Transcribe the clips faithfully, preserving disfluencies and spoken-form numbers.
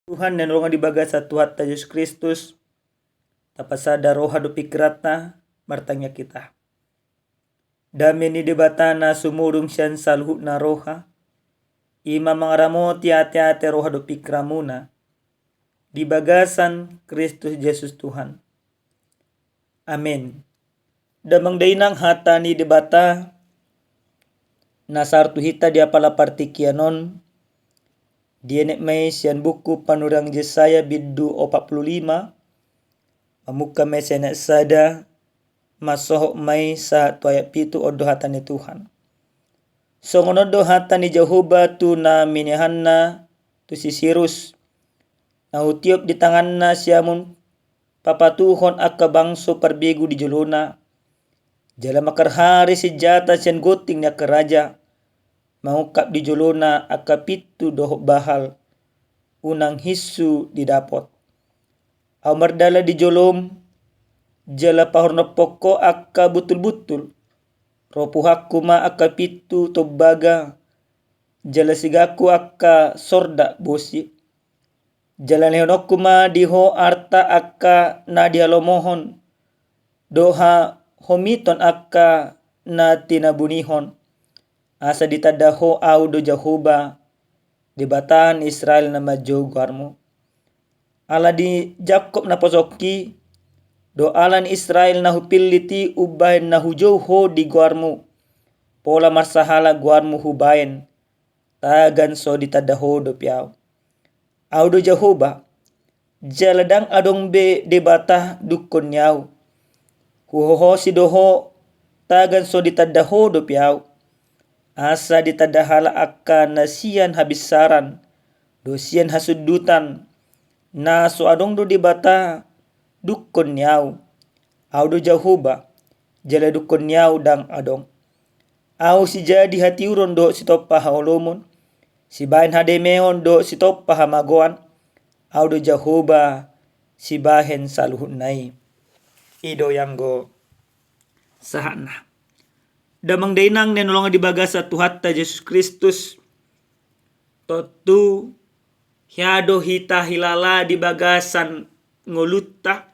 Tuhan na hinaholongan di bagasan Tuhanta Jesus Kristus, tapasada roha dohot pingkiranta, martangiang hita. Dame ni Debata na sumurung sian saluhutna roha, i ma mangaramoti ateate roha dohot pingkiranmuna, di bagasan Kristus Jesus Tuhan. Amen. Damang dainang, hata ni Debata na sahat tu hita di apala partingkian on, dienet ma i sian buku panurirang Jesaya bindu opat pulu lima, mamungka ma i sian ayat sada, mansohot ma i sahat tu ayat pitu. On do hata ni Tuhan. Songon on do hata ni Jahowa tu na minihanna tu si Sirus, na hutiop di tanganna siamun papatuhon angka bangso parbegu di jolona, jala mangkarhari sinjata sian gonting ni angka raja, mangungkap di jolona angka pintu dohot bahal, unang hinsu didapot. Ahu mardalan di jolom, jala pahornophon ho angka buntulbuntul. Ropuhanku ma angka pintu tombaga, jala sigangku angka sordak bosi. Jala lehononku ma di ho arta angka na dihalomohon, dohot hahomiton angka na tinabunihon, asa ditanda ho Ahu do Jahowa, Debata ni Israel na manjou goarmu. Ala ni Jakkob naposongki, dohot ala ni Israel na hupillit i, umbahen na hujou ho di goarmu, pola marsahala goarmu hubahen, tagan so ditanda ho dope Ahu. Ahu do Jahowa, jala ndang adong be Debata dungkon ni Ahu. Huhohosi do ho, tagan so ditanda ho dope Ahu, asa ditanda halak angka na sian habinsaran dohot sian hasundutan, na so adong do Debata dungkon ni Ahu. Ahu do Jahowa, jala dungkon ni Ahu ndang adong. Ahu sijadi hatiuron dohot sitompa haholomon, sibahen hadamehon dohot sitompa hamagoan. Ahu do Jahowa, sibahen saluhutna i. I do ianggo sahatna. Damang dainang na hinaholongan di bagasan Tuhanta Jesus Kristus, tontu hea do hita hilala di bagasan ngolunta,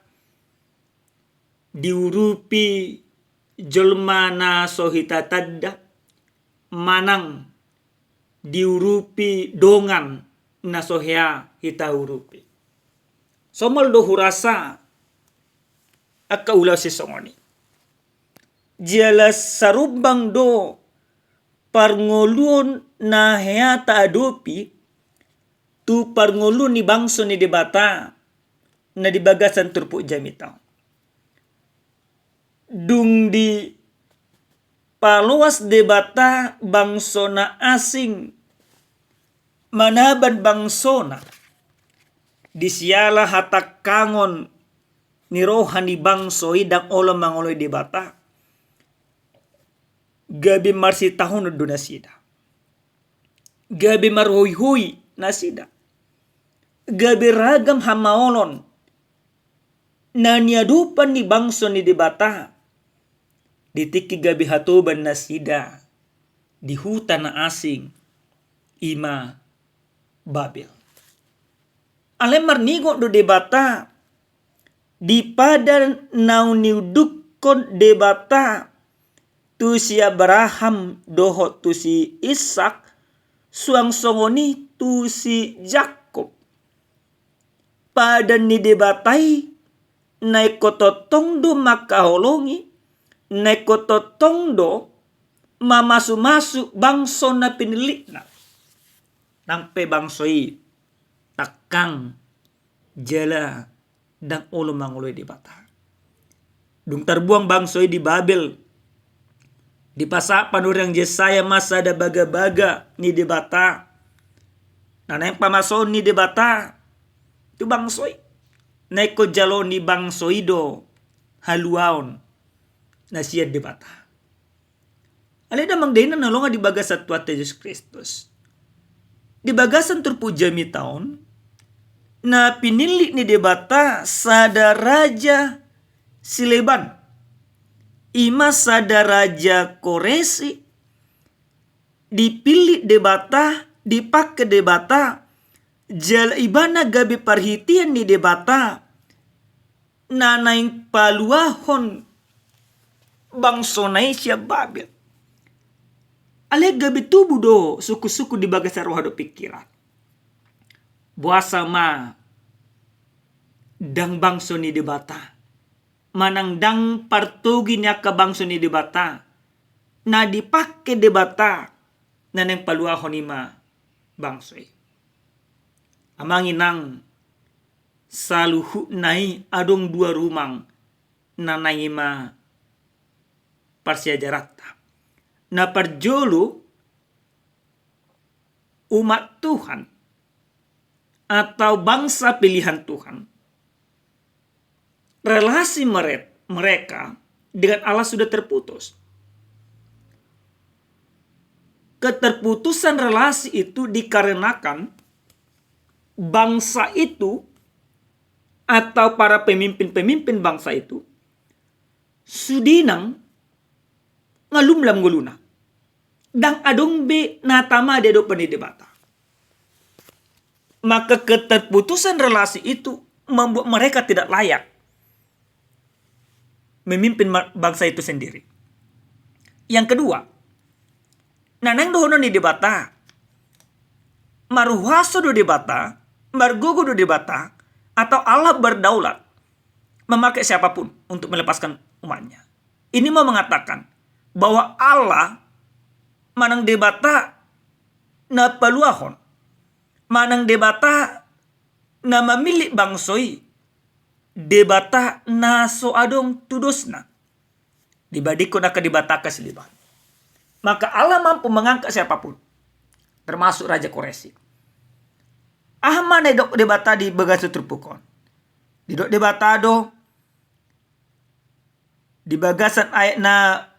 diurupi jolma na so hita tanda, manang diurupi dongan na so hea hita urupi. Somal do hurasa angka ulaon sisongon i. Jala sarumbang do parngoluon na hea taadopi tu parngoluon ni bangso ni Debata na di bagasan turpuk jamita on. Dung dipaloas Debata bangso na asing manaban bangsona, di siala hatangkangon ni roha ni bangso i ndang olo mangoloi Debata, gabe marsitaonon do nasida. Gabe marhoihoi nasida. Gabe ragam hamaolon na niadopan ni bangso ni Debata, di tingki gabe hatoban nasida di huta na asing, i ma Babel. Alai marningot do Debata, di pada naung niundukkon Debata tu si Abraham dohot tu si Ishak, suang songon i tu si Jakkob. Padan ni Debata i na ingkon tongtong do mangkaholongi, na ingkon tongtong do mamasumasu bangso na pinillitna. Nang pe bangso i tangkang jala ndang olo mangoloi Debata. Dung tarbuang bangso i di Babel, dipasahat panurirang Jesaya ma sada bagabaga ni Debata na naeng pamasoon ni Debata tu bangso i. Na ingkon jalo ni bangso i do haluaon na sian Debata. Alai damang dainang na hinaholongan di bagasan Tuhanta Jesus Kristus, di bagasan turpuk jamita on, na pinillit ni Debata sada raja sileban, i ma sada raja Koresi, dipillit Debata, dipangke Debata jala ibana gabe parhitean ni Debata na naeng paluahon bangsona i sian Babel. Alai gabe tubu do sungkun-sungkun di bagasan roha dohot pingkiran. Boasa ma ndang bangso ni Debata, manang ndang partogi ni angka bangso ni Debata, na dipangke Debata na naeng paluahon i ma bangso i. Amang inang, saluhutna i adong dua rumang na naeng i ma parsiajaranta. Na parjolo, umat Tuhan atau bangsa pilihan Tuhan, relasi mere-, mereka dengan Allah sudah terputus. Keterputusan relasi itu dikarenakan bangsa itu atau para pemimpin-pemimpin bangsa itu sude nang malumlam ngoluna. Ndang adong be na tama di adopan ni Debata. Maka keterputusan relasi itu membuat mereka tidak layak memimpin ma-, bangsa itu sendiri. Yang kedua, na naeng dohonon ni Debata, marhuaso do Debata, margogo do Debata, atau Allah berdaulat memakai siapapun untuk melepaskan umatnya. Ini mau mengatakan bahwa Allah manang Debata na paluahon, manang Debata na mamillit bangso i, Debata na so adong tudosna dibandingkon angka debata angka sileban. Maka Allah mampu mengangkat siapapun, termasuk Raja Kores i. Aha ma na didok Debata di bagasan turpuk on? Didok Debata do di bagasan ayat na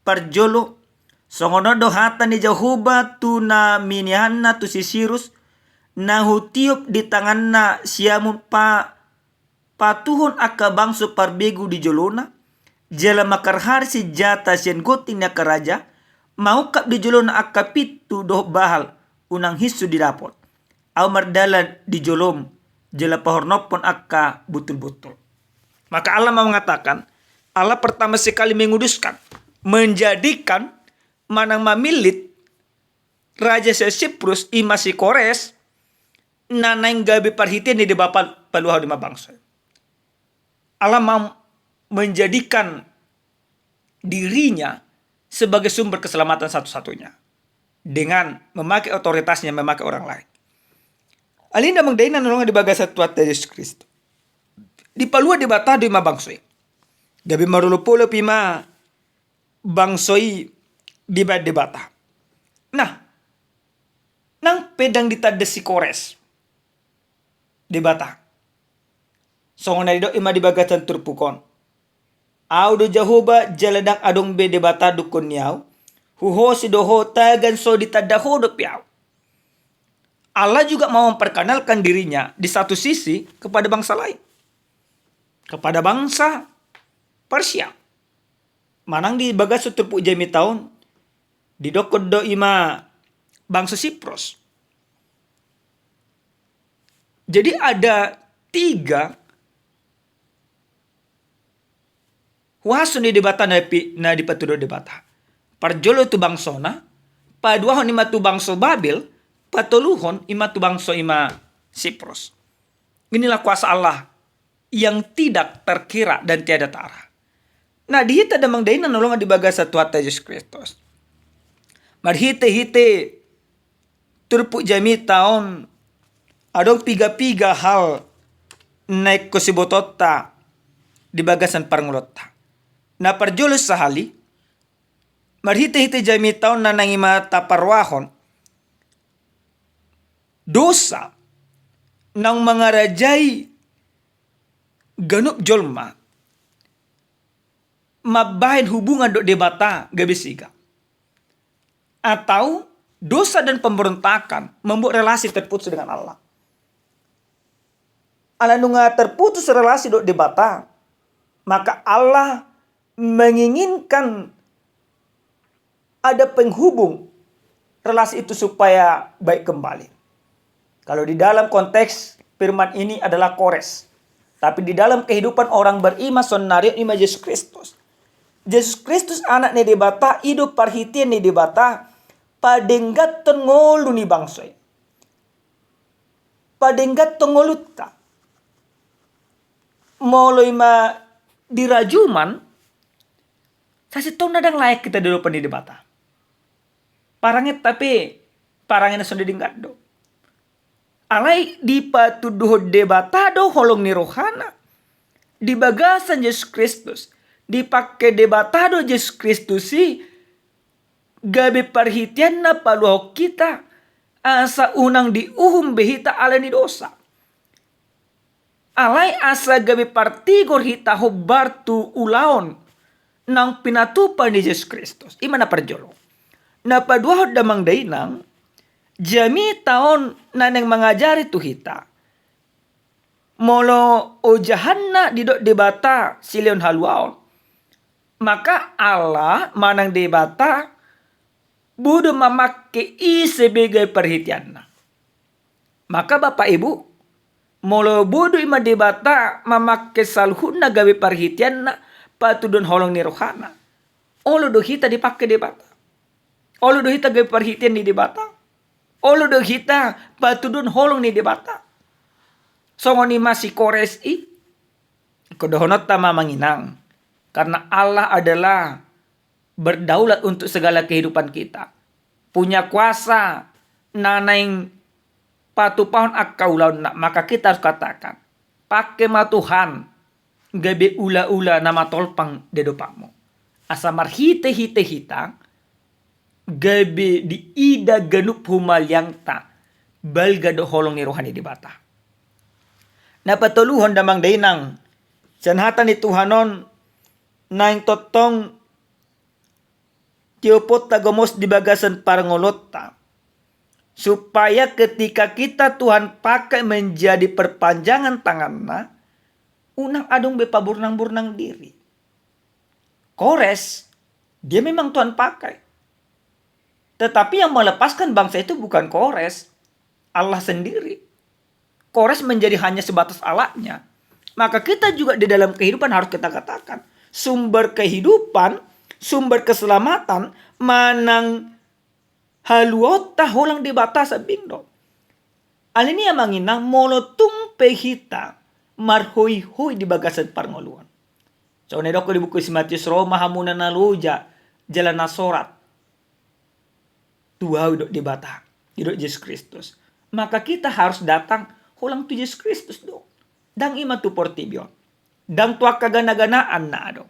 parjolo, songon on do hata ni Jahowa tu na minihanna tu si Sirus, na hutiop di tanganna siamun pa-, patuhon angka bangso parbegu di jolona, jala mangkarhari sinjata sian gonting ni angka raja, maungkap di jolona angka pintu dohot bahal, unang hinsu didapot. Ahu mardalan di jolom, jala pahornophon angka buntulbuntul. Maka Allah ma mengatakan, Allah pertama sekali menguduskan, menjadikan, manang mamillit raja sian Siprus, i ma si Kores, na naeng gabe parhitean ni Debata paluahon i ma bangso. Allah mau menjadikan dirinya sebagai sumber keselamatan satu-satunya dengan memakai otoritasnya, memakai orang lain. Alani i, amang dainang na hinaholongan di bagasan Tuhanta Jesus Kristus, dipalua Debata do i ma bangso i. Gabe marolopolop i ma bangso i dibahen Debata. Nah, nang pe ndang ditanda si Kores Debata. Songon na didok i ma di bagasan turpuk on. Ahu do Jahowa, jala ndang adong be Debata dungkon ni ahu, huhosi do ho tagan so ditanda ho dope ahu. Allah juga mau memperkenalkan dirinya di satu sisi kepada bangsa lain. Kepada bangsa Persia. Manang di bagasan turpuk jamita on, didokkon do i ma bangso Siprus. Jadi ada tiga huaso ni Debata na pi-, na dipatudu Debata. Parjolo tu bangsona, paduahon i ma tu bangso Babel, patoluhon i ma tu bangso i ma Siprus. Inilah kuasa Allah yang tidak terkira dan tiada tara. Nah, di hita damang dainang na hinaholongan di bagasan Tuhanta Jesus Kristus, marhitehite turpuk jamita on, adong piga-piga hal na ingkon sibotoonta di bagasan parngoluonta. Na parjolo sahali, marhitehite jamita on na naeng i ma taparrohahon dosa naung mangarajai ganup jolma mambahen hubungan dohot Debata gabe siga. Atau dosa dan pemberontakan membuat relasi terputus dengan Allah. Ala nunga terputus relasi dohot Debata, maka Allah menginginkan ada penghubung relasi itu supaya baik kembali. Kalau di dalam konteks firman ini adalah Kores. Tapi di dalam kehidupan orang beriman sonari ima Jesus Kristus. Jesus Kristus anak ni Debata, i do parhitean ni Debata padengganhon ngolu ni bangso i. Padengganhon ngolunta. Molo ima di rajuman, sasintongna ndang layak hita di adopan ni Debata. Parange, tapi parange na songon denggan do. Alai dipatuduhon Debata do holong ni rohana di bagasan Jesus Kristus. Dipake Debata do Jesus Kristus i gabe parhiteanna paluahon hita, asa unang diuhum be hita ala ni dosa. Alai asa gabe partigor hita hombar tu ulaon naung pinatupa ni Jesus Kristus. Ima na parjolo. Na paduahon damang dainang, jamita on na naeng mangajari tu hita. Molo ojahanna didok Debata silehon haluaon, maka Allah manang Debata boi do mamake i sebagai parhiteanna. Maka Bapak Ibu, molo boi do ima Debata mamake saluhutna gabe parhiteanna patuduhon holong ni rohana, olo do hita dipake Debata. Olo do hita gabe parhitean ni Debata. Olo do hita patuduhon holong ni Debata. Songon i ma si Kores i. Ingkon dohononta ma amang inang, karena Allah adalah berdaulat untuk segala kehidupan kita. Punya kuasa na naeng patupahon angka ulaonna, maka kita harus katakan, pake ma Tuhan gabe ulaula na matolpang di adopanmu. Asa marhitehite hita gabe diida ganup humaliangta, balga do holong ni roha ni Debata. Na patoluhon damang dainang, sian hata ni Tuhan on naeng tongtong tioponta gomos di bagasan parngoluonta, supaya ketika kita Tuhan pakai menjadi perpanjangan tanganna, unang adong be paburnang-burnang diri. Kores, dia memang Tuhan pakai. Tetapi yang melepaskan bangsa itu bukan Kores, Allah sendiri. Kores menjadi hanya sebatas alatnya. Maka kita juga di dalam kehidupan harus kita katakan, sumber kehidupan, sumber keselamatan, manang haluaonta holan Debata sambing do. Alani i amang inang, molo tung pe hita marhoihoi di bagasan parngoluon. Songon na didok di buku si Matius, ro ma hamuna na loja jala na sorat tu Ahu, didok Debata, didok Jesus Kristus. Maka kita harus datang holan tu Jesus Kristus do. Ndang ima tu portibi on. Ndang tu angka gana-ganaan na adong.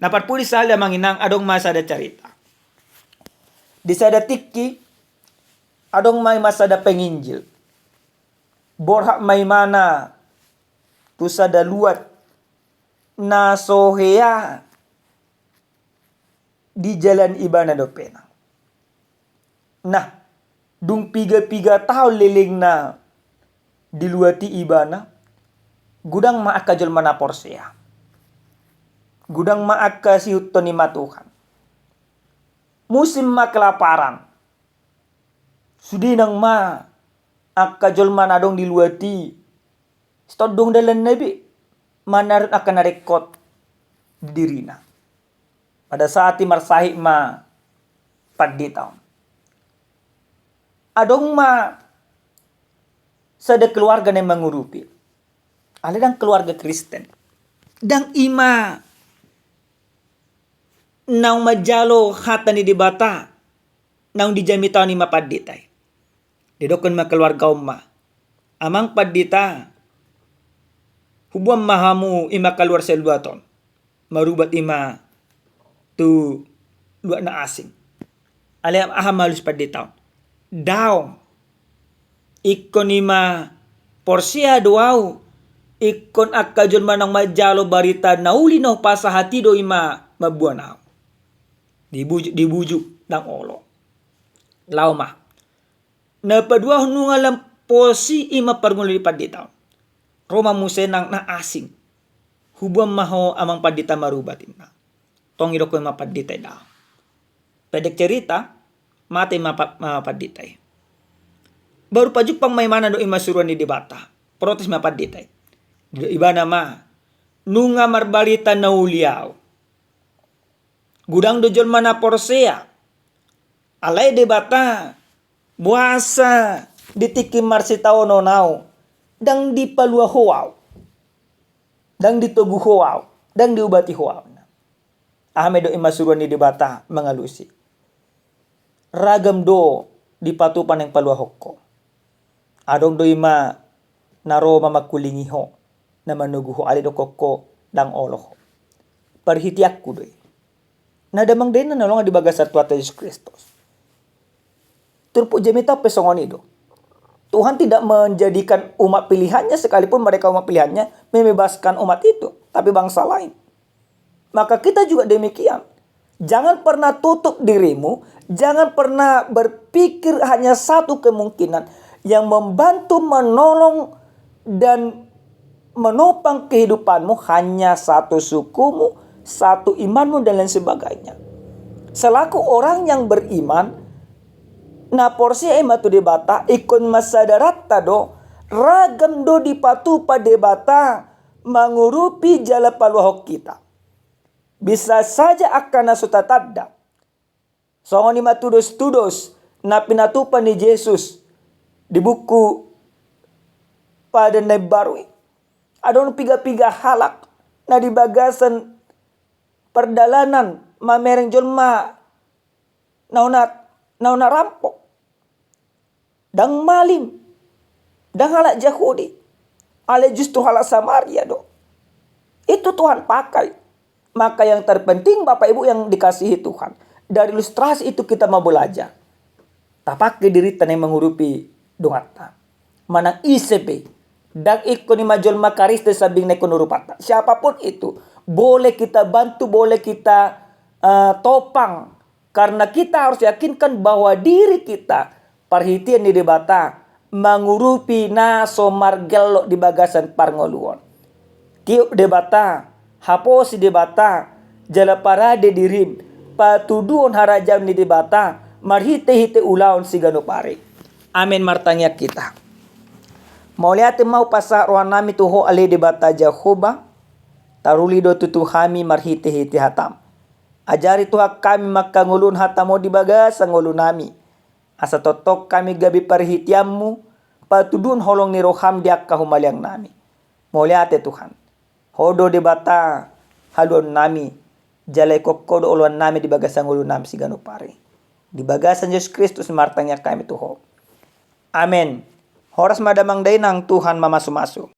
Na parpudi sahali amang inang, adong ma sada carita. Di sada tingki, adong ma ima sada penginjil. Borhat ma imana tu sada luat na so hea dijalani ibana dope na. Nah, dung piga-piga taon lelengna di luat i ibana, godang ma angka jolma na porsea. Godang ma angka siihuthon ni ima Tuhan. Musim ma kelaparan. Sude nang ma angka jolma na adong di luat i, sitondong dalanna be manarihon angka na ringkot di dirina. Pada saat i marsahit ma pandita on. Adong ma sada keluarga na mangurupi. Alai ndang keluarga Kristen. Ndang ima naung manjalo hata ni Debata naung dijamita on ima pandita i. Didokkon ma keluarga on ma, "Amang pandita, huboan ma hamu ima kaluar sian luat on, marubat ima tu luat na asing." Alai aha ma alus pandita on? "Daong. Ingkon ima porsea do ahu, ingkon angka jolma naung manjalo barita na uli na hupasahat i do ima mamboan ahu." Dibujuk, dibujuk, ndang olo. Laho ma. Na paduahon nunga lam pos i ima parngoluon ni pandita on. Ro ma muse nang na asing. "Huboan ma ho amang pandita marubat," ninna. Tong didokkon ma pandita i, "Daong." Pendek cerita, mate ma pa-, ma pandita i. Baru pajumpang ma imana dohot ima suruan ni Debata. Protes ma pandita i. Didok ibana ma, nunga marbarita na uli ahu. Godang do jolma na porsea. Alai Debata, boasa di tingki marsitaonon ahu, ndang dipalua Ho ahu, ndang ditogu Ho ahu, ndang diubati Ho ahu. Aha ma didok ima suruan ni Debata mangalusi? Ragam do dipatupa naeng paluahon Ho. Adong do ima na ro mamangkulingi Ho, na manogu Ho, alai didokkon Ho ndang olo Ho. Parhiteanku do i. Na damang dainang na hinaholongan di bagasan Tuhanta Jesus Kristus. Turpuk jamita pe songon i do. Tuhan tidak menjadikan umat pilihan-Nya, sekalipun mereka umat pilihan-Nya, membebaskan umat itu, tapi bangsa lain. Maka kita juga demikian. Jangan pernah tutup dirimu, jangan pernah berpikir hanya satu kemungkinan yang membantu, menolong, dan menopang kehidupanmu hanya satu sukumu, satu imanmu, dan lain sebagainya. Selaku orang yang beriman, na porsea ima tu Debata, ingkon masadaranta do, ragam do dipatupa Debata mangurupi jala paluahon hita. Bisa saja angka na so tatanda. Songon i ma tudos-tudos na pinatupa ni Jesus di buku Padan na Imbaru i. Adong piga-piga halak na di bagasan pardalanan mamereng jolma na hona, na hona rampok. Ndang malim, ndang halak Jahudi, alai justru halak Samaria do. Itu Tuhan pakai. Maka yang terpenting, Bapak Ibu yang dikasihi Tuhan, dari ilustrasi itu kita mau belajar. Tapake dirinta naeng mangurupi donganta. Manang ise pe, ndang ingkon ima jolma Kristen sambing na ingkon urupanta. Siapapun itu, boleh kita bantu, boleh kita, eh, topang. Karena kita harus yakinkan bahwa diri kita, parhitean ni Debata, mangurupi na so margellok di bagasan parngoluon. Tiop Debata, haposi Debata, jala parade dirim, patuduhon harajaon ni Debata, marhite-hite ulaon siganup ari. Amen, martangiang hita. Mauliate ma hupasahat rohanami tu Ho ale Debata Jahowa, taruli do tutu hami marhite-hite hataM. Ajari Tuhan hami mangkangoluhon hataMu di bagasan ngolunami. Asa tongtong hami gabe parhiteanMu, patuduhon holong ni rohaM di angka humaliangnami. Mauliate Tuhan. Ho do Debata haluaonnami, jala ingkon Ho do oloannami di bagasan ngolunami siganup ari. Di bagasan Jesus Kristus martangiang hami tu Ho. Amen. Horas ma damang dainang, Tuhan mamasu-masu.